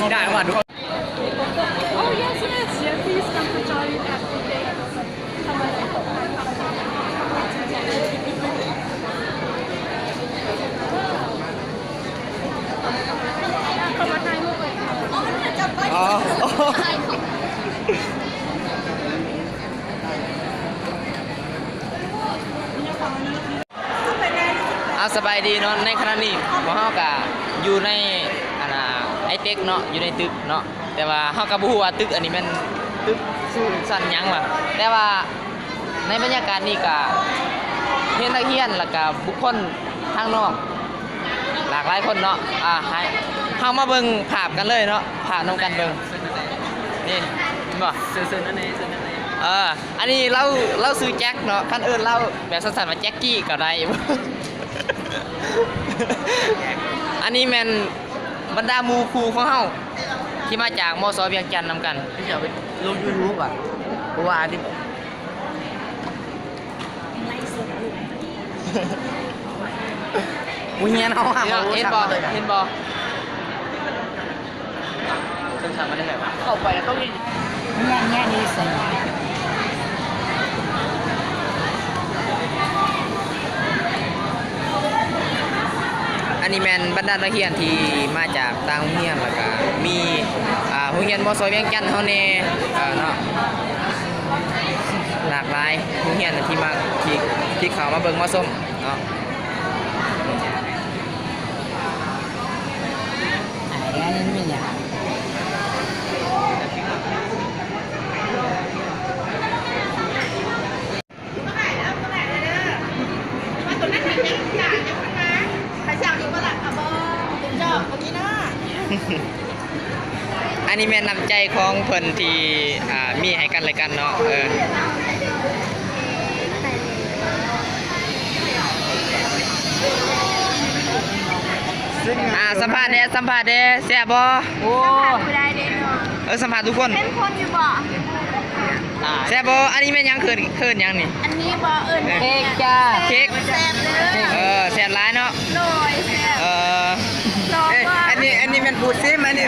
Oh, yes, yes, yes, please come to join us today. ອໍ ອາ ສະບາຍດີເນາະ. ໃນຂະນະນີ້ພວກເຮົາກະຢູ່ໃນ ອັນນ່າ ໄອເຕັກເນາະ, ຢູ່ໃນຕຶກເນາະ, ແຕ່ວ່າເຮົາກະບໍ່ຮູ້ວ່າຕຶກອັນນີ້ແມ່ນຕຶກຊື່ຊັ້ນຫຍັງຫວາ, ແຕ່ວ່າໃນບັນຍາກາດນີ້ກະເຫັນນັກຮຽນ ແລ້ວກະບຸກຄົນທາງນອກຫຼາກຫຼາຍຄົນເນາະ. ອາ ໃຫ້ເຮົາມາເບິ່ງພາບກັນເລີຍເນາະ, ພາບນຳກັນເບິ່ງ. ນີ້ ເຫັນບໍ່? ເຊີນ ເຊີນນັ້ນເອງ ເຊີນນັ້ນເອງ. ເອີ ອັນນີ້ລາວ ລາວຊື່ແຈັກເນາະ, ຄັນເອີ້ນລາວແບບສັ້ນໆວ່າແຈັກກີ້ກໍໄດ້. ອັນນີ້ແມ່ນບັນດາໝູ່ຄູ່ຂອງເຮົາ ທີ່ມາຈາກ ມສ ວຽງຈັນນຳກັນ. ເຈົ້າໄປລົງຢູທູບອະ ເພາະວ່າອັນນີ້ ໂຮງຮຽນເຮົາຫາ ເຫັນບໍ່? ເຫັນບໍ່? ເຂົ້າໄປແລ້ວຕ້ອງເຮັດ ອັນນີ້ແມ່ນບັນດານັກຮຽນທີ່ມາຈາກຕ່າງໂຮງຮຽນ ແລ້ວກະມີ ອ່າ ໂຮງຮຽນ ມສ ວຽງຈັນເຮົາແດ່ ເນາະ, ຫຼາກຫຼາຍໂຮງຮຽນທີ່ມາ ທີ່ ທີ່ເຂົ້າມາເບິ່ງມາຊົມເນາະ. ອັນນີ້ແມ່ນນ້ຳໃຈຂອງເພິ່ນທີ່ ອ່າ ມີໃຫ້ກັນແລະກັນເນາະ. ເອີ ອ່າ ສຳພາດແດ່ ສຳພາດແດ່ ແຊບບໍ່? ໂອ້ ສຳພາດຜູ້ໃດເດ້ເນາະ? ເອີ ສຳພາດທຸກຄົນ. ເຂັ້ມຂຸ້ນຢູ່ບໍ່? ແຊບບໍ່? ອັນນີ້ແມ່ນຫຍັງ? ເອີ້ນ ເອີ້ນຫຍັງນີ້? ອັນນີ້ບໍ່ ເອີ້ນເຄັກຈ້າ. ເຄັກ ແຊບເດີ. ເອີ ແຊບຫຼາຍເນາະ. ໂດຍ ແຊບ. ເອີ ລອງ ເອີ ວ່າ ອັນນີ້ ອັນນີ້ແມ່ນຜູ້ຊິມ ອັນນີ້.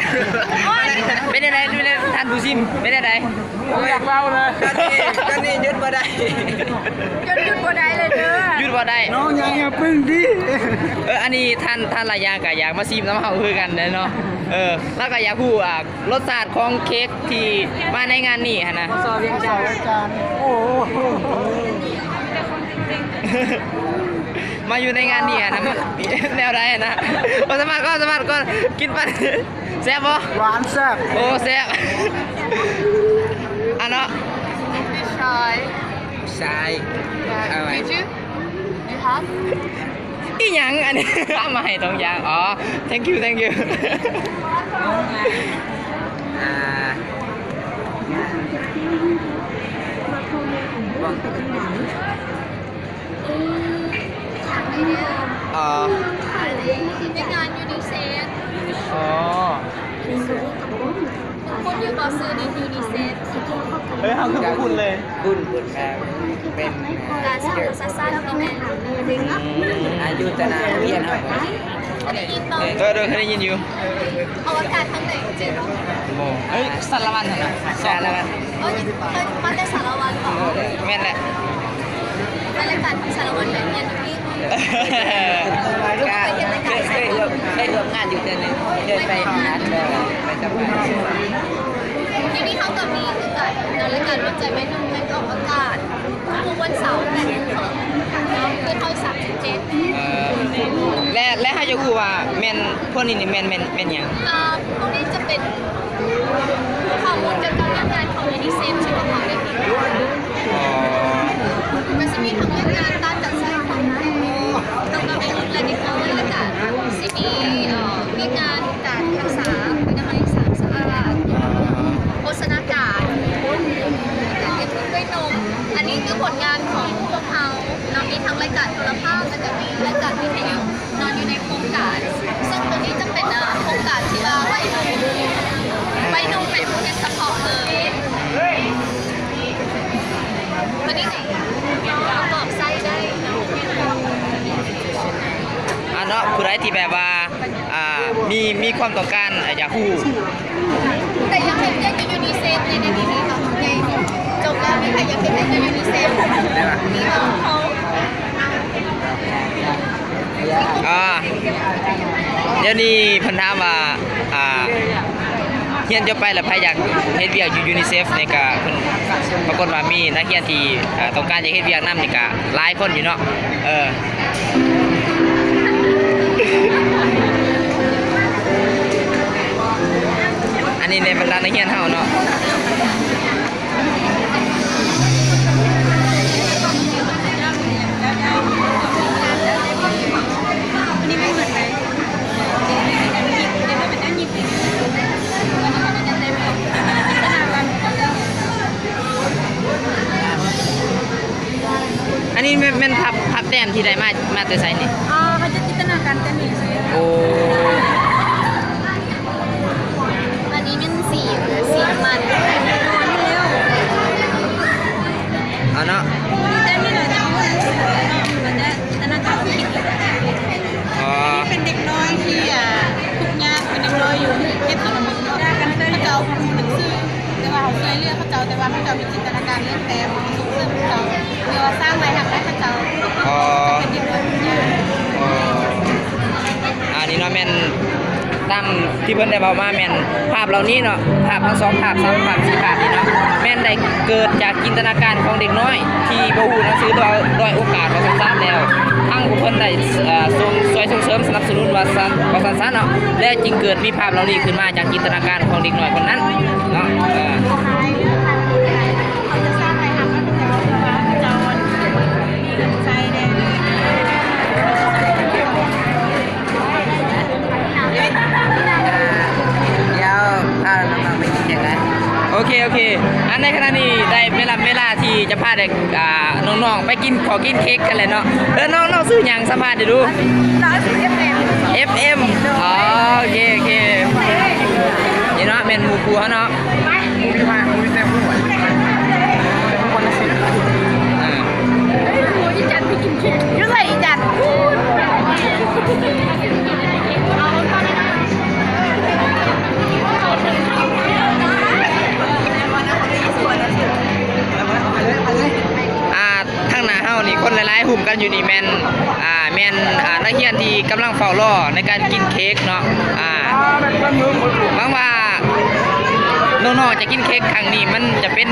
ໂອ້ຍ ເປັນຈັ່ງໃດ? ເປັນຈັ່ງໃດ? ທ່ານຜູ້ຊິມ ເປັນຈັ່ງໃດ? ບໍ່ຢາກເວົ້າເລີຍ ຕອນນີ້ ຕອນນີ້ຢຸດບໍ່ໄດ້ ຢຸດ ຢຸດບໍ່ໄດ້ເລີຍເດີ ຢຸດບໍ່ໄດ້. ນ້ອງຢ່າ ຢ່າປຶ້ງຕິ. ເອີ ອັນນີ້ທ່ານ ທ່ານລາຍາກະຢາກມາຊິມນຳເຮົາຄືກັນເດ້ເນາະ. ເອີ ລາວກະຢາກຮູ້ ອ່າ ລົດຊາດຂອງເຄັກທີ່ມາໃນງານນີ້ຫັ້ນນະ. ມສ ວຽງຈັນ ໂອ້ໂຫ ມາຢູ່ໃນງານນີ້ຫັ້ນນະ ມັນແນວໃດຫັ້ນນະ? ເອົາ ສຳພາດກ່ອນ ສຳພາດກ່ອນ ກິນປານ ແຊບບໍ່? ຫວານແຊບ. ໂອ້ ແຊບ ອັນເນາະ. Shy. Shy. Yeah. Did you? You have? ອີ່ຫຍັງອັນນີ້? ເອົາມາໃຫ້ສອງຢ່າງ. ອໍ thank you, thank you. ອ່າ ເອີ ເຮັດງານຢູນິເຊັບ. ອໍ ຄຸ້ນຢູ່ບໍ່ ຊື່ນີ້ ຢູນິເຊັບ? ເຮີ້ຍ ເຮົາຄືບໍ່ຄຸ້ນເລີຍ. ຄຸ້ນ ຄຸ້ນແບບເປັນການສ້າງສານ ອືມ ອາຍຸຕະນາໂຮງຮຽນເຮົາ. ໄດ້ຍິນບໍ່? ເອີ ໂດຍ ເຄີຍໄດ້ຍິນຢູ່. ອະວະກາດທາງໃດ? ບໍ່ ເອີ ສາລະວັນຫັ້ນນະ. ສາລະວັນ. ເອີ ເອີ ມາແຕ່ສາລະວັນບໍ? ແມ່ນແຫຼະ. ມາລາຍການຂອງສາລະວັນໄດ້ຮຽນຢູ່ພີ້. ກະເຄີຍ ເຄີຍຮ່ວມ ເຄີຍຮ່ວມງານຢູ່ເທື່ອໜຶ່ງ ເຄີຍໄປຫາ ເອີ ໄປສຳພາດ. ທີ່ນີ້ເຮົາກະມີຄືກັນເນາະ ລາຍການວັດໃຈໄວໜຸ່ມ ແມ່ນອອກອາກາດທຸກວັນເສົາແປດໂມງເຄິ່ງ ເນາະ ຄືເຮົາສາມສິບເຈັດ. ເອີ ແລະ ແລະ ເຮົາຢາກຮູ້ວ່າແມ່ນ ພວກນີ້ນີ້ແມ່ນ ແມ່ນ ແມ່ນຫຍັງ? ອ່າ ພວກນີ້ຈະເປັນຂໍ້ມູນກ່ຽວກັບວຽກງານຂອງຢູນິເຊັບທີ່ພວກເຮົາໄດ້ເຮັດ. ອໍ ກະຊິມີທັງວຽກງານຕ້ານການສ້າງຄວາມຮູ້ ແລ້ວກະເປັນເລື່ອງເດັກນ້ອຍ ແລ້ວກະຊິມີ ເອີ ວຽກງານການຮັກສາອະນາໄມສະອາດ ໂພຊະນາການ ແລະກະເຮັດລູກດ້ວຍນົມ. ອັນນີ້ຄືຜົນງານຂອງພວກເຮົາເນາະ ມີທັງລາຍການໂທລະພາບ ແລ້ວກະມີລາຍການວິທະຍຸ ເນາະ ຢູ່ໃນໂຄງການ ເຊິ່ງໂຕນີ້ຈະເປັນ ເອີ ໂຄງການທີ່ວ່າໄວໜຸ່ມ ໄວໜຸ່ມເປັນຜູ້ເຮັດສະເພາະເລີຍ. ໂຕນີ້ປະກອບໃຊ້ໄດ້ເນາະ. ອ່າ ເນາະ ຜູ້ໃດທີ່ແບບວ່າ ອ່າ ມີ ມີຄວາມຕ້ອງການ ອ່າ ຢາກຮູ້ ແຕ່ຢາກເຮັດວຽກຢູ່ຢູນິເຊັຟໃນເດືອນນີ້ເນາະ ໃຫຍ່ຈົບແລ້ວ ມີໃຜຢາກເຮັດວຽກຢູ່ຢູນິເຊັຟ? ອ່າ ດຽວນີ້ເພິ່ນຖາມວ່າ ອ່າ ຮຽນຈົບໄປແລ້ວໃຜຢາກເຮັດວຽກຢູ່ຢູນິເຊັຟນີ້ ກະເພິ່ນປາກົດວ່າມີນັກຮຽນທີ່ ອ່າ ຕ້ອງການຢາກເຮັດວຽກນຳນີ້ກະຫຼາຍຄົນຢູ່ເນາະ. ເອີ ອັນນີ້ໃນບັນດານັກຮຽນເຮົາເນາະ. ອັນນີ້ແມ່ນ ແມ່ນພາບ ພາບແຕ້ມທີ່ໄດ້ມາ ມາແຕ່ໃສນີ້? ອ່າ ເຂົາຈະຈິນຕະນາການແຕ່ນີ້. ໂອ້ ອັນນີ້ແມ່ນສີ ສີນ້ຳມັນ ເອົາເນາະ ແຕ່ນີ້ລະຈະເປັນໜັງສືເນາະ ມັນຈະຈິນຕະນາການຄິດ. ອໍ ເປັນເດັກນ້ອຍທີ່ ອ່າ ທຸກຍາກ ເປັນເດັກນ້ອຍຢູ່ເຂດຊົນນະບົດເນາະ ເຂົາເຈົ້າບໍ່ຮູ້ໜັງສື ແຕ່ວ່າເຮົາຊ່ວຍເຫຼືອເຂົາເຈົ້າ ແຕ່ວ່າເຂົາເຈົ້າມີຈິນຕະນາການເລື່ອງແຕ້ມ ສົ່ງເສີມເຂົາເຈົ້າ ຫຼືວ່າສ້າງລາຍຮັບໃຫ້ເຂົາເຈົ້າ. ອໍ ເປັນເດັກນ້ອຍທຸກຍາກ. ອໍ ອັນນີ້ເນາະ ແມ່ນຕາມທີ່ເພິ່ນໄດ້ເວົ້າມາ ແມ່ນພາບເຫຼົ່ານີ້ເນາະ ພາບທັງສອງພາບ ສາມພາບ ສີ່ພາບນີ້ເນາະ ແມ່ນໄດ້ເກີດຈາກຈິນຕະນາການຂອງເດັກນ້ອຍ ທີ່ບໍ່ຮູ້ໜັງສື ດ້ອຍ ດ້ອຍໂອກາດ ວ່າຊັ້ນຊະ ແລ້ວທາງພວກເພິ່ນໄດ້ ເອີ ສົ່ງ ຊ່ວຍສົ່ງເສີມສະໜັບສະໜູນ ວ່າຊັ້ນ ວ່າຊັ້ນຊະເນາະ ແລ້ວຈຶ່ງເກີດມີພາບເຫຼົ່ານີ້ຂຶ້ນມາຈາກຈິນຕະນາການຂອງເດັກນ້ອຍຄົນນັ້ນເນາະ. ເອີ ດຽວພານ້ອງໆໄປກິນເຄັກນະ. ໂອເຄ ໂອເຄ ອັນໃນຂະນະນີ້ໄດ້ເວລາ ເວລາທີ່ຈະພາເດັກ ອ່າ ນ້ອງໆໄປກິນ ຂໍກິນເຄັກກັນແຫຼະເນາະ. ເອີ ນ້ອງໆຊື່ຫຍັງ? ສຳພາດໄດ້ດູ. ເອັຟເອັມ ອໍ ໂອເຄ ໂອເຄ ນີ້ເນາະ ແມ່ນໝູ່ຄູ່ເຮົາເນາະ. ອ່າ ທາງໜ້າເຮົານີ້ ຄົນຫຼາຍໆ ຫຸ້ມກັນຢູ່ນີ້ແມ່ນ ອ່າ ແມ່ນ ອ່າ ນັກຮຽນທີ່ກຳລັງເຝົ້າລໍໃນການກິນເຄັກເນາະ. ອ່າ ຫວັງວ່ານ້ອງໆຈະກິນເຄັກຄັ້ງນີ້ ມັນຈະເປັນ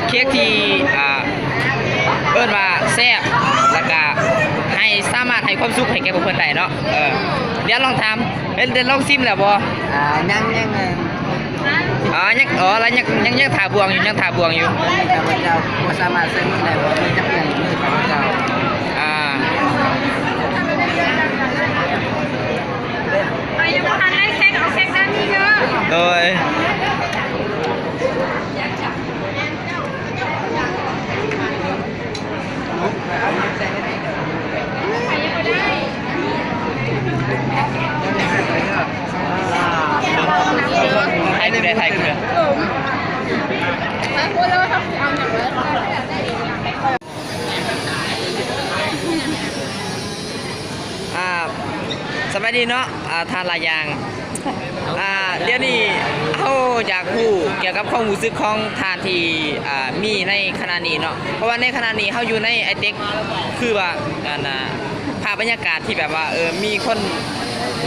ເຄັກທີ່ ອ່າ ເອີ້ນວ່າແຊບ ແລ້ວກະໃຫ້ ສາມາດໃຫ້ຄວາມສຸກໃຫ້ແກ່ພວກເພິ່ນໄດ້ເນາະ. ເອີ ດຽວລອງຖາມ ເອີ ໄດ້ລອງຊິມແລ້ວບໍ່? ອ່າ ຍັງ ຍັງ ອໍ ຍັງ ອໍ ລະຍັງ ຍັງ ຍັງຖ້າບ່ວງຢູ່ ຍັງຖ້າບ່ວງຢູ່. ຂ້າພະເຈົ້າບໍ່ສາມາດໃຊ້ມືໄດ້ ເພາະວ່າມືຈະເປື້ອນມືຂ້າພະເຈົ້າ. ອ່າ ໃຜຍັງບໍ່ທັນໄດ້ເຊັກ ເອົາເຊັກດ້ານນີ້ເດີ. ໂດຍ. ຖ່າຍ ໄດ້ ຖ່າຍ ອ່າ ສະບາຍດີເນາະ ອ່າ ທ່ານຫຼາຍຢ່າງ. ອ່າ ດຽວນີ້ເຮົາຢາກຮູ້ກ່ຽວກັບຄວາມຮູ້ສຶກຂອງທ່ານທີ່ ອ່າ ມີໃນຂະນະນີ້ເນາະ ເພາະວ່າໃນຂະນະນີ້ເຮົາຢູ່ໃນໄອເຕັກ ຄືວ່າ ອັນນ່າ ພາບບັນຍາກາດທີ່ແບບວ່າ ເອີ ມີຄົນ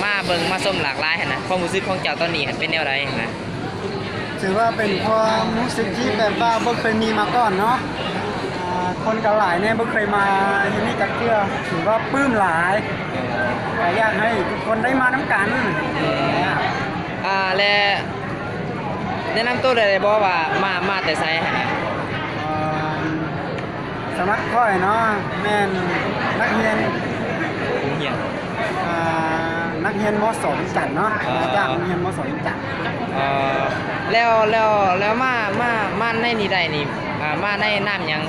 ມາເບິ່ງມາຊົມຫຼາກຫຼາຍຫັ້ນນະ ຄວາມຮູ້ສຶກຂອງເຈົ້າຕອນນີ້ຫັ້ນເປັນແນວໃດຫັ້ນນະ? ຖືວ່າເປັນຄວາມຮູ້ສຶກທີ່ແບບວ່າບໍ່ເຄີຍມີມາກ່ອນເນາະ ອ່າ ຄົນກໍຫຼາຍແນ່ ບໍ່ເຄີຍມາຢູ່ນີ້ຈັກເທື່ອ ຖືວ່າປຶ້ມຫຼາຍ ກໍຢາກໃຫ້ທຸກຄົນໄດ້ມານຳກັນ. ອ່າ ແລະ ແນະນຳໂຕໄດ້ບໍ່ວ່າມາ ມາແຕ່ໃສຫັ້ນນະ? ອ່າ ສຳລັບຂ້ອຍເນາະ ແມ່ນນັກຮຽນ ນັກຮຽນ ອ່າ ນັກຮຽນ ມສ ວຽງຈັນເນາະ ອ່າ ມາຈາກໂຮງຮຽນ ມສ ວຽງຈັນ. ເອີ ແລ້ວ ແລ້ວ ແລ້ວມາ ມາ ມາໃນນີ້ໄດ້ນີ້ ອ່າ ມາໃນນາມຫຍັງ?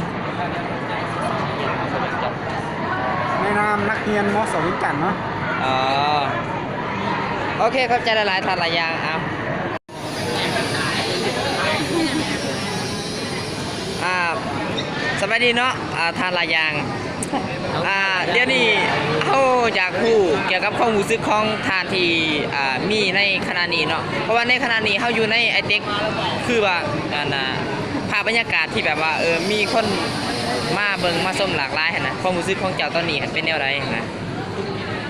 ໃນນາມນັກຮຽນ ມສ ວຽງຈັນເນາະ. ອໍ ໂອເຄ ຂອບໃຈຫຼາຍໆ ທ່ານຫຼາຍຢ່າງ. ເອົາ ອ່າ ສະບາຍດີເນາະ ອ່າ ທ່ານຫຼາຍຢ່າງ. ອ່າ ດຽວນີ້ເຮົາຢາກຮູ້ກ່ຽວກັບຄວາມຮູ້ສຶກຂອງທ່ານທີ່ ອ່າ ມີໃນຂະນະນີ້ເນາະ ເພາະວ່າໃນຂະນະນີ້ເຮົາຢູ່ໃນໄອເຕັກ ຄືວ່າ ອັນນ່າ ພາບບັນຍາກາດທີ່ແບບວ່າ ເອີ ມີຄົນມາເບິ່ງມາຊົມຫຼາກຫຼາຍຫັ້ນນະ ຄວາມຮູ້ສຶກຂອງເຈົ້າຕອນນີ້ຫັ້ນເປັນແນວໃດຫັ້ນນະ?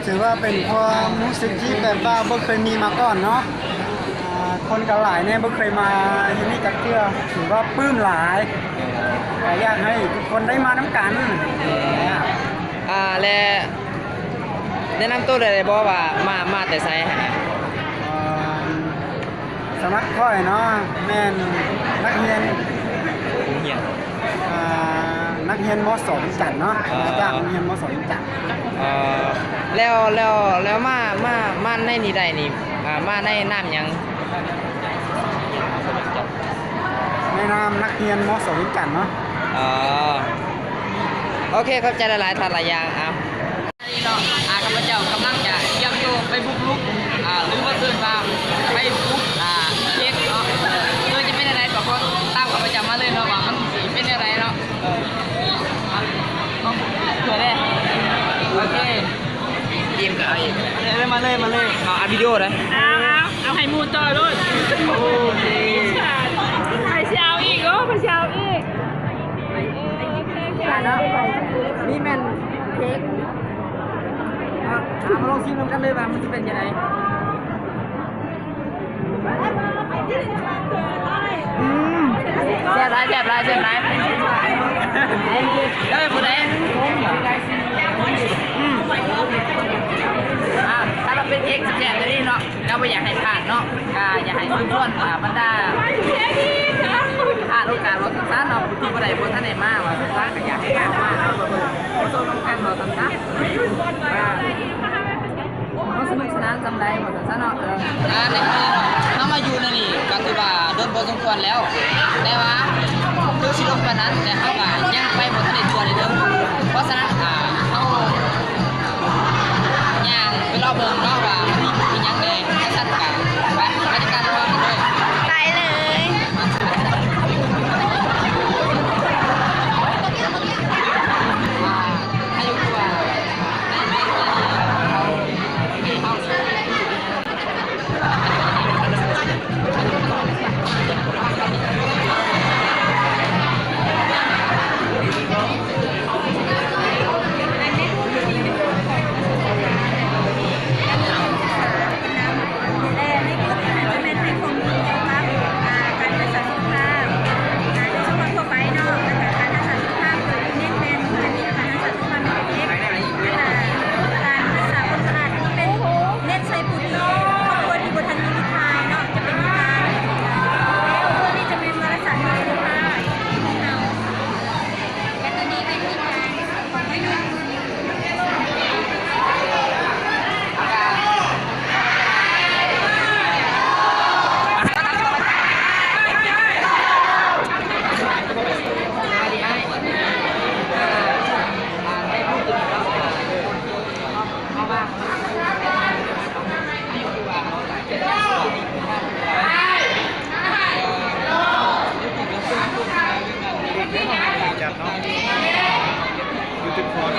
ຖືວ່າເປັນຄວາມຮູ້ສຶກທີ່ແບບວ່າບໍ່ເຄີຍມີມາກ່ອນເນາະ ອ່າ ຄົນກໍຫຼາຍແນ່ ບໍ່ເຄີຍມາຢູ່ນີ້ຈັກເທື່ອ ຖືວ່າປຶ້ມຫຼາຍ ກໍຢາກໃຫ້ທຸກຄົນໄດ້ມານຳກັນ. ອ່າ ແລະ ແນະນຳໂຕໄດ້ບໍ່ວ່າມາ ມາແຕ່ໃສຫັ້ນນະ? ອ່າ ສຳລັບຂ້ອຍເນາະ ແມ່ນນັກຮຽນ ໂຮງຮຽນ ອ່າ ນັກຮຽນ ມສ ວຽງຈັນເນາະ ອ່າ ມາຈາກໂຮງຮຽນ ມສ ວຽງຈັນ. ເອີ ແລ້ວ ແລ້ວ ແລ້ວມາ ມາ ມາໃນນີ້ໄດ້ນີ້ ອ່າ ມາໃນນາມຫຍັງ? ໃນນາມນັກຮຽນ ມສ ວຽງຈັນເນາະ. ເອີ ໂອເຄ ຂອບໃຈຫຼາຍໆ ທ່ານຫຼາຍຢ່າງ ເອົາ. ນີ້ເນາະ ອ່າ ຂ້າພະເຈົ້າກຳລັງຈະກຽມໂຕໄປບຸກລຸກ ອ່າ ຫຼືວ່າເອີ້ນວ່າໄປບຸກ ອ່າ ເຮັດເນາະ ເອີ ຈະເປັນຈັ່ງໃດກໍ ກໍຕາມຂ້າພະເຈົ້າມາເລີຍເນາະ ວ່າມັນຊິເປັນຈັ່ງໃດເນາະ ເອີ ເອົາ ເພື່ອແດ່ ໂອເຄ ອີມກໍເອົາອີກ ເອີ ມາເລີຍ ມາເລີຍ ເອົາ ອັດວິດີໂອເດ້ ເອົາ ເອົາ ເອົາໃຫ້ໝູ່ຕໍ່ໂລດ ໂອເຄ ໃຜຊິເອົາອີກ ໂອ້ ໃຜຊິເອົາອີກ ເອີ ໂອເຄ ເນາະ ນີ້ແມ່ນເຄ້ກ ເນາະ ເອົາມາລອງຊີມນຳກັນເລີຍວ່າມັນຊິເປັນຈັ່ງໃດ. ອືມ ແຊບຫຼາຍ ແຊບຫຼາຍ ແຊບຫຼາຍ ເອີ ຜູ້ໃດ ອືມ ອ່າ ຖ້າວ່າເປັນເຄ້ກແຊບໆ ແບບນີ້ເນາະ ກໍບໍ່ຢາກໃຫ້ພາດເນາະ ກໍຢາກໃຫ້ເຊີນຊວນ ອ່າ ບັນດາ ພາດໂອກາດວ່າຊັ້ນເນາະ ຜູ້ທີ່ບໍ່ໄດ້ ບໍ່ທັນໄດ້ມາວ່າຊັ້ນ ກໍຢາກໃຫ້ມາ ມາເບິ່ງ ມາຊົມນຳກັນວ່າຊັ້ນຊະ ອ່າ ເຮົາສະໜຸກສະໜານສ່ຳໃດວ່າຊັ້ນຊະເນາະ ເອີ ອ່າ ໃນມື້ນີ້ເນາະ ເຮົາມາຢູ່ໃນນີ້ກໍຖືວ່າດົນພໍສົມຄວນແລ້ວ ແຕ່ວ່າເຖິງຊິດົນປານນັ້ນ ແຕ່ເຮົາກໍຍັງໄປບໍ່ທັນໄດ້ທົ່ວເລີຍເດີ ເພາະສະນັ້ນ ອ່າ ເຮົາ ຍ່າງໄປເລາະເບິ່ງເນາະວ່າມີອີ່ຫຍັງແດ່ ກະຊັ້ນກະໄປ ໄປນຳກັນເລີຍ ໄປເລີຍ ອ່າ ໃຫ້ຢູ່ທີ່ວ່າ ໃນ ໃນ ໃນ ເຮົາ ເຮົາ ແລະ ໃນກຸ່ມນີ້ກໍຈະແມ່ນໃຫ້ຂໍ້ມູນກ່ຽວກັບ ອ່າ ການຮັກສາສຸຂະພາບ ອ່າ ໂດຍສະເພາະທົ່ວໄປເນາະ ແລ້ວກໍການຮັກສາສຸຂະພາບ ໂດຍທີ່ເນັ້ນແມ່ນຈະມີການຮັກສາສຸຂະພາບເດັກ ແລ້ວກໍການຮັກສາຄວາມສະອາດ ກໍເປັນເນັ້ນໃສ່ຜູ້ທີ່ ຄອບຄົວທີ່ບໍ່ທັນມີລູກຊາຍເນາະ ຈະເປັນຜູ້ຊາຍ ແລ້ວຕົວນີ້ຈະແມ່ນວາລະສານເລື່ອງສຸຂະພາບ ແລະ ຕົວນີ້ເປັນທີ່ການ ຈັດເນາະ ຢູທູບ ຄອນ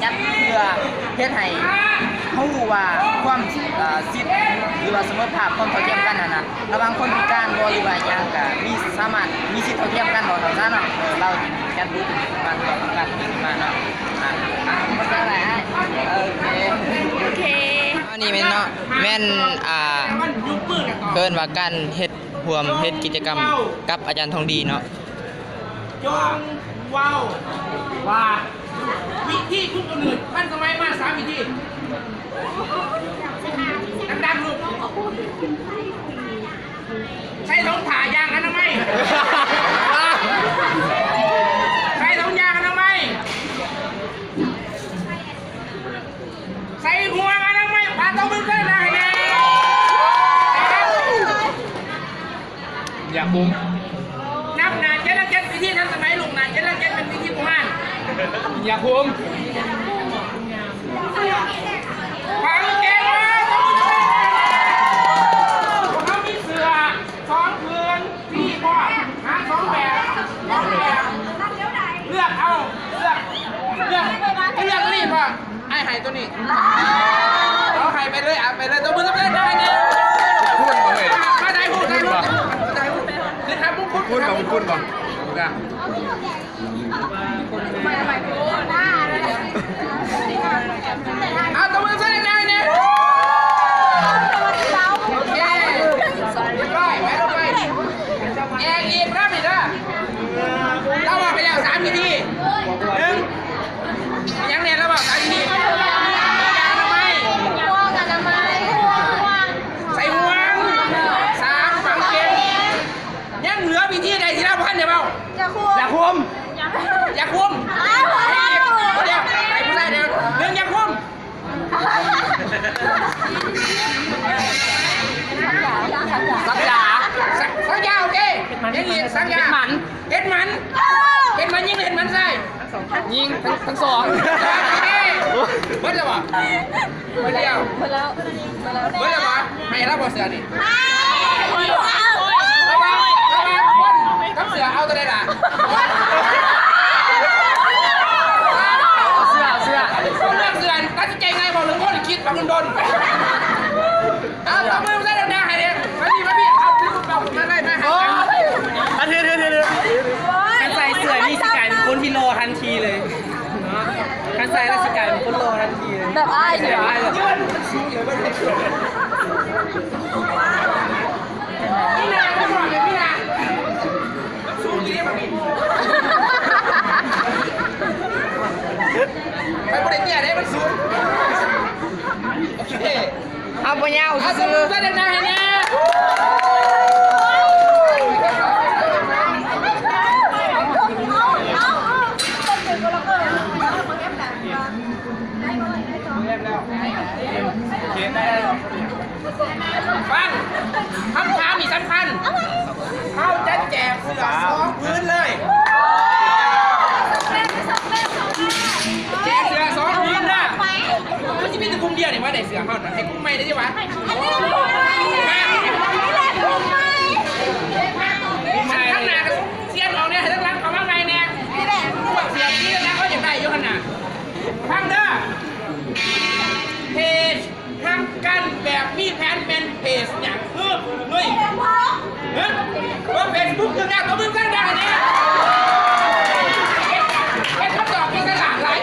ຈັດເພື່ອເຮັດໃຫ້ຮູ້ວ່າຄວາມ ເອີ ສິດ ຫຼື ສະເໝີພາບຄວາມເທົ່າທຽມກັນຫັ້ນນະ ລະຫວ່າງຄົນພິການບໍ່ ຫຼືວ່າຫຍັງກະມີ ສາມາດມີສິດເທົ່າທຽມກັນບໍ່ ວ່າຊັ້ນຊະເນາະ. ເອີ ລາວຈັດບຸກມາເພື່ອປ້ອງກັນຂຶ້ນມາເນາະ. ອ່າ ອ່າ ມັນຈັ່ງໃດອ້າຍ? ໂອເຄ ໂອເຄ ອັນນີ້ແມ່ນເນາະ ແມ່ນ ອ່າ ເອີ້ນວ່າການເຮັດ ຮ່ວມເຮັດກິດຈະກຳກັບອາຈານທອງດີເນາະ. ຈົ່ງເວົ້າວ່າວິທີຄຸມກຳເນີດທັນສະໄໝມາສາມວິທີ. ດັງໆ ລູກ. ໃສ່ຖົງຜ້າຢາງອະນາໄມ. ໃສ່ຖົງຢາງອະນາໄມ. ໃສ່ຫ່ວງອະນາໄມ. ປາຕົບມືໃຫ້ແດ່. ຢາຄຸມ. ນັບໜ້າເຈັດລະເຈັດ ວິທີທັນສະໄໝ. ລູກ ໜ້າເຈັດລະເຈັດ ເປັນວິທີບູຮານ. ຢາຄຸມ. ຝັງເກງວ່າ ພວກເຮົາມີເສື້ອສອງຜືນ ຟຣີ ພ້ອມ ຫາສອງແບບ ສອງແບບ ເລືອກເອົາ ເລືອກ ເລືອກ ເລືອກລີບວ່າ ອ້າຍໃຫ້ໂຕນີ້ ເອົາໃຫ້ໄປເລີຍ ເອົາໄປເລີຍ ຕົບມືໃຫ້ແດ່. ຄຸນບໍ່ເຮີ້ຍ? ມາໄດ້ຮູ້ ໄດ້ຮູ້ ໄດ້ຮູ້ ຄືຄັບມຸງຄຸນ ຄຸນບໍ່? ຄຸນບໍ່? ເອົາຕົບມືໃຫ້ແດ່ໆ. ໂອເຄ ຮຽບຮ້ອຍ ໄປ ລົງໄປ. ແຈກອີກນຳນີ້ເດີ. ລາວເວົ້າໄປແລ້ວສາມວິທີ. ໜຶ່ງ ຫຍັງແດ່ລະເວົ້າ ສາມວິທີ. ຢາງອະນາໄມ ໃສ່ຫ່ວງ ສາມ ຝັງເຂັມ. ຍັງເຫຼືອວິທີໃດທີ່ລາວບໍ່ທັນໄດ້ເວົ້າ? ຢາຄຸມ ຢາຄຸມ ຢາຄຸມ. ອ້າວ ດຽວ ໃຫ້ຜູ້ຊາຍດຽວ ໜຶ່ງ ຢາຄຸມ. ສັກຢາ ສັກຢາ ໂອເຄ. ຍັງອີກ ສັກຢາ ເຮັດໝັນ ເຮັດໝັນ ເຮັດໝັນຍິງ ເຮັດໝັນຊາຍ. ຍິງທັງ ທັງສອງ. ເບິດແລ້ວບໍ່? ເບິດແລ້ວ ເບິດແລ້ວ ເບິດແລ້ວບໍ່? ໃຫ້ລາວບໍ່ເສື້ອນີ້? ລະຫວ່າງ ລະຫວ່າງຄົນກັບເສື້ອ ເອົາໂຕໃດລະ? ເສື້ອ ເສື້ອ ຄົນເລືອກເສື້ອ ຕັດສິນໃຈງ່າຍບໍ່? ເລື່ອງຄົນຄິດບັກດົນໆ. ເອົາ ຕົບມືໃສ່ດັງໆ ໃຫ້ແດ່. ມານີ້ ມານີ້ ເອົາ ຖື ເອົາ ມາໄດ້ ມາຫາກັນ. ໂອ້ຍ ອັນ ຖື ຖື ຖື ຖື ຄັນໃສ່ເສື້ອນີ້ຊິກາຍເປັນຄົນທີ່ຫຼໍ່ທັນທີເລີຍ. ເນາະ ຄັນໃສ່ແລ້ວຊິກາຍເປັນຄົນຫຼໍ່ທັນທີເລີຍ. ແບບອ້າຍ ແບບອ້າຍ ແບບ ໄປບໍ່ໄດ້ເຕັ້ຍເດ້ ມັນສູງ. ໂອເຄ. ເອົາບໍ່ຍາວຊື່ໆ. ຟັງ ຄຳຖາມນີ້ສຳຄັນ. ເຮົາຈະແຈກເສື້ອສອງຜືນເລີຍ. ແຈກເສື້ອສອງຜືນເດີ. ມັນຊິມີແຕ່ກຸ່ມດຽວນີ້ມາໄດ້ເສື້ອເຮົານະ. ໃຫ້ກຸ່ມໃໝ່ໄດ້ຢູ່ຫວາ? ກຸ່ມໃໝ່ ຂ້າງໜ້າກໍຊຽນອອກແດ່ ໃຫ້ທາງຫຼັງເຂົ້າມາໃໝ່ແດ່. ພວກເສື້ອທີ່ທາງຫຼັງເຂົາຢາກໄດ້ຢູ່ຫັ້ນນະ. ຟັງເດີ ເພຈ ຮັກກັນແບບມີແຜນແມ່ນເພຈຫຍັງ? ເຮີ້ຍ ເຮີ້ຍ ເອີ ເຟສບຸກຄືກັນ ຕົບມືໃຫ້ແດ່. ເຮັດ ເຮັດຄຳຕອບທີ່ສະຫຼາດຫຼາຍ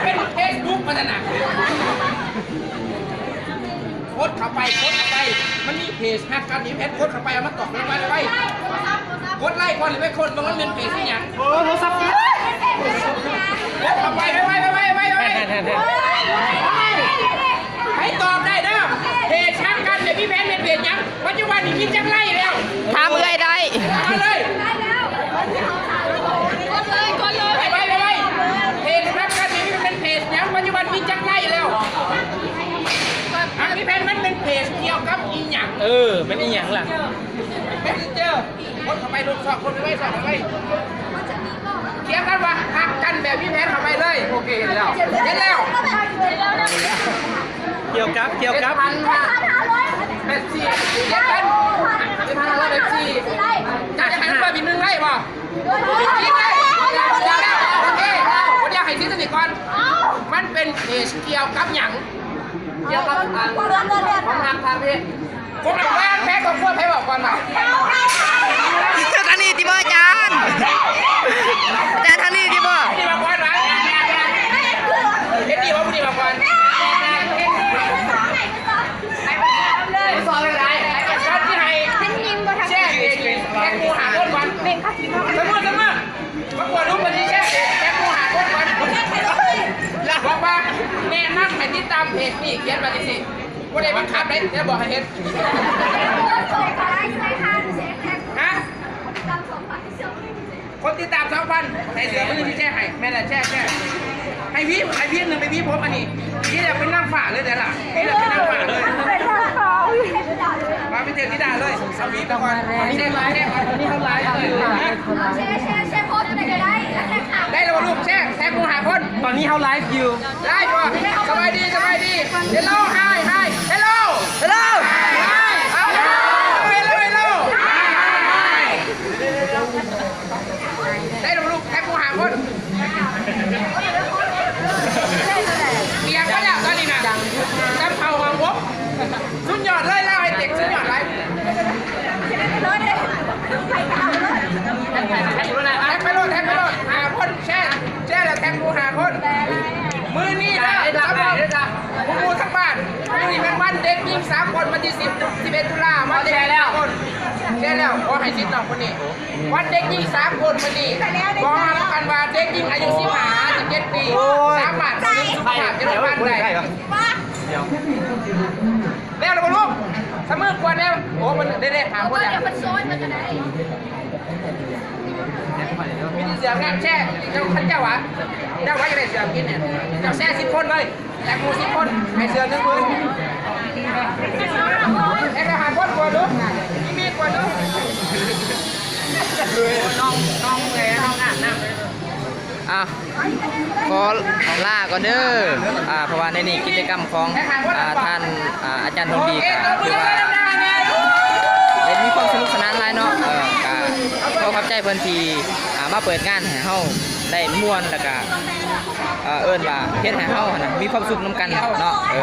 ເປັນເຟສບຸກ ວ່າຊັ້ນນະ. ກົດເຂົ້າໄປ ກົດເຂົ້າໄປ ມັນມີເພຈຮັກກັນ ມີແຜນ ກົດເຂົ້າໄປ ເອົາມາຕອບໄວໆ ໄວໆ. ກົດໄລ້ກ່ອນ ໄປຄົ້ນເບິ່ງມັນແມ່ນເພຈອີ່ຫຍັງ. ໂອ້ ໂທລະສັບ ກົດເຂົ້າໄປ ໄວໆ ໄວໆ ໄວໆ ໃຫ້ຕອບໄດ້ເດີ. ເພຈຮັກກັນແບບມີແຜນແມ່ນເພຈຫຍັງ? ປັດຈຸບັນນີ້ມີຈັກໄລ້ແລ້ວ? ຖາມເອື້ອຍໄດ້ ຖາມເລີຍ. ໄວໆ ໄວໆ ເພຈຮັກກັນແບບມີແຜນແມ່ນເພຈຫຍັງ? ປັດຈຸບັນມີຈັກໄລ້ແລ້ວ? ຮັກມີແຜນ ມັນເປັນເພຈກ່ຽວກັບອີ່ຫຍັງ? ເອີ ແມ່ນອີ່ຫຍັງລະ? ເມັສເຊັນເຈີ ກົດເຂົ້າໄປລູກ ຊອກຄົນໄວ້ ຊອກໄວ້ ຂຽນຄຳວ່າຮັກກັນແບບມີແຜນເຂົ້າໄປເລີຍ. ໂອເຄ ເຫັນແລ້ວ ເຫັນແລ້ວ. ກ່ຽວກັບ ກ່ຽວກັບ ເຈັດພັນຫ້າຮ້ອຍແປດສິບ ເຈັດພັນ ເຈັດພັນຫ້າຮ້ອຍແປດສິບ ຈະໃຫ້ເພີ່ມອີກໜຶ່ງໄລ້ບໍ່? ອີກໄລ້ ໂອເຄ ບໍ່ຢາກໃຫ້ຊິດຕົວນີ້ກ່ອນ. ມັນເປັນເພຈກ່ຽວກັບຫຍັງ? ກ່ຽວກັບອັນ ຄວາມຮັກທາງເພດ. ຄົນລະແພກ ຄອບຄົວໃຜບອກກ່ອນວ່າ ເຈົ້າທາງນີ້ຕິບໍ່ອາຈານ? ອາຈານທາງນີ້ຕິບໍ່? ນີ້ມາກ່ອນວ່າ ເຮັດດີບໍ່ຜູ້ນີ້ມາກ່ອນ? ສອນໄດ້ຫຼາຍ ສອນທີ່ໃຫ້ແຊກ ແຊກໝູ່ຫ້າຄົນກ່ອນ ສະເໝີ ສະເໝີ ປະກວດຮູບບັນຊີແຊກ ແຊກໝູ່ຫ້າຄົນກ່ອນ ບອກວ່າແນະນຳໃຫ້ຕິດຕາມເພຈນີ້ ຂຽນໄວ້ຈັ່ງຊີ້ ບໍ່ໄດ້ບັງຄັບເດ້ ແຕ່ບອກໃຫ້ເຮັດ ຮະ? ຄົນຕິດຕາມສອງພັນ ໃຫ້ເສືອມື້ໜຶ່ງຊິແຊກໃຫ້ ແມ່ນລະ ແຊກ ແຊກ ໃຫ້ວີ ໃຫ້ວີໜຶ່ງ ໄປວີຜົມອັນນີ້ ນີ້ແຫຼະເປັນນາງຟ້າເລີຍເດ້ລະ ນີ້ແຫຼະເປັນນາງຟ້າເລີຍ ມາເປັນເທບທິດາເລີຍ ເອົາວີໄປກ່ອນ ແຊກ ແຊກ ຕອນນີ້ເຮົາໄລຟ໌ຢູ່ ແຊກ ແຊກ ແຊກໂພສໄປກໍໄດ້ ໄດ້ແລ້ວບໍ່ລູກ ແຊກ ແຊກໝູ່ຫ້າຄົນ ຕອນນີ້ເຮົາໄລຟ໌ຢູ່ ໄລຟ໌ບໍ່? ສະບາຍດີ ສະບາຍດີ ເຮລໂລ ຮາຍ ຮາຍ ເຮລໂລ ເຮລໂລ ຮາຍ ຮາຍ ເຮລໂລ ເຮລໂລ ຮາຍ ຮາຍ ຮາຍ ໄດ້ແລ້ວບໍ່ລູກ ແຄບໝູ່ຫ້າຄົນ ປຽກມາແລ້ວຕອນນີ້ນະ ຈຳເຂົ້າຫ້ອງອົບ ສຸດຍອດເລີຍ ລາວໃຫ້ເຕັກສຸດຍອດຫຼາຍ ແທັກໄປໂລດ ແທັກໄປໂລດ ຫ້າຄົນ ແຊ ແຊແລ້ວແທັກໝູ່ຫ້າຄົນ ມື້ນີ້ເດີ ສຳລັບໝູ່ທັງບ້ານ ມື້ນີ້ແມ່ນວັນເດັກຍິງສາກົນ ວັນທີສິບ ສິບເອັດ ຕຸລາ ມາແຊແລ້ວ ແຊແລ້ວ ຂໍໃຫ້ສິດນ້ອງຄົນນີ້ ວັນເດັກຍິງສາກົນມື້ນີ້ ຂໍຮັບປະກັນວ່າເດັກຍິງອາຍຸສິບຫ້າຫາສິບເຈັດປີ ໂອ້ຍ ສາມາດເຂົ້າເຖິງສຸຂະພາບຈະໄດ້ ແລ້ວບໍ່ລູກ ສະເໝີກວ່າແລ້ວ ໂອ້ ມັນໄດ້ ໄດ້ຫາຄົນແລ້ວ ມີແຕ່ເສືອງານແຊ ເຈົ້າ ເຈົ້າວ່າ ເຈົ້າວ່າຈະໄດ້ເສືອກິນນີ້ ເຈົ້າແຊສິບຄົນເລີຍ ແລກໝູ່ສິບຄົນ ໃຫ້ເສືອໜຶ່ງໝື່ນ ແລກຫ້າຄົນກວ່າລູກ ມີມີດກວ່າລູກ ນ້ອງ ນ້ອງເມື່ອຍ ນ້ອງອາບນ້ຳ ອ່ະ ຂໍລາກ່ອນເດີ ອ່າ ເພາະວ່າໃນນີ້ກິດຈະກຳຂອງ ອ່າ ທ່ານ ອ່າ ອາຈານທອງດີກະຖືວ່າເຫັນມີຄວາມສະໜຸກສະໜານຫຼາຍເນາະ ເອີ ກະຂໍຂອບໃຈເພິ່ນທີ່ ອ່າ ມາເປີດງານໃຫ້ເຮົາໄດ້ມ່ວນ ແລ້ວກະ ເອີ ເອີ້ນວ່າເຮັດໃຫ້ເຮົາຫັ້ນນະມີຄວາມສຸກນຳກັນເນາະ ເອີ.